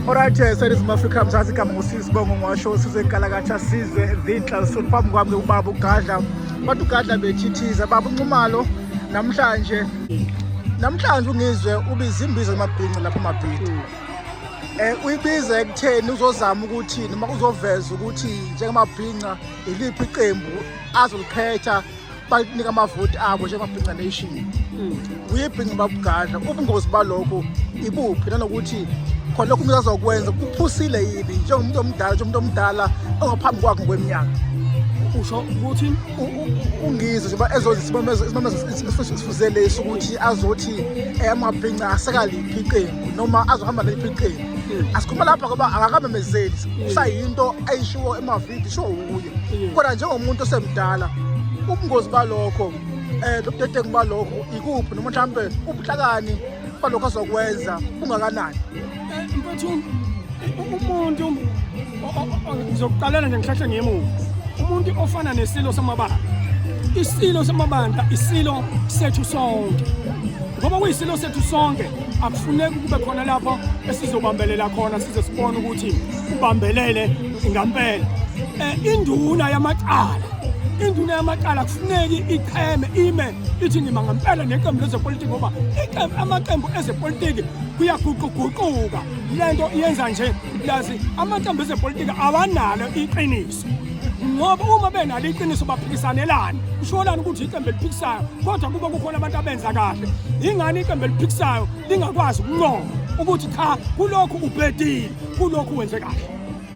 Alright, seNingizimu Afrika mthatha igama ngusisi Bongo Ngwasho sizwe inkalakatha sizwe zinhla Lesotho phambi kwami ke ubaba uGadla. Bathi uGadla bethithiza baba uNxumalo namhlanje namhlanje ungizwe ubiza imbizo yamabhinca lapha amabhidi. Uyibiza ekutheni uzozama ukuthi noma uzoveza ukuthi njengamabhinca iliphi iqembu azolikhetha banika amavoti abo njengamabhinca nation. Uyibhinca babugadla ubungozi balokho ibuphi nanokuthi khona lokhu umuntu azokwenza kuphusile yini njengomuntu omdala njengomuntu omdala ongaphambi kwakhe ngokweminyaka Usho ukuthi ungizwe njengoba ezothi isimemezo sifuze lesi ukuthi azothi amabhinca asekaliphi iqembu noma azohamba naliphi iqembu. Asikhuluma lapha ngoba akakamemezeli, kusayinto ayishiwo emavidiyo ishiwo wuye, kodwa njengomuntu osemdala ubungozi balokho lobudedengu balokho ikuphi noma mhlampe ubuhlakani balokho azokwenza bungakanani? Mfethu, umuntu ngizokuqalela nje ngihlahle ngemuva, umuntu ofana nesilo samabandla, isilo samabandla isilo sethu sonke, ngoba kuyisilo sethu sonke akufuneki kube khona lapho esizobambelela khona size sibone ukuthi ubambelele ngampela. Induna yamacala, induna yamacala kufuneki icheme ime ithi ngima ngempela neqembu lezepolitiki, ngoba iqembu amaqembu ezepolitiki kuyaguquguquka. Lento iyenza nje lazi amaqembu ezepolitiki awanalo iqiniso, ngoba uma benalo iqiniso baphikisanelani? Kusholani ukuthi iqembu eliphikisayo kodwa kuba kukhona abantu abenza kahle? Ingani iqembu eliphikisayo lingakwazi ukuncoma ukuthi cha, kulokhu ubhedile, kulokhu wenze kahle?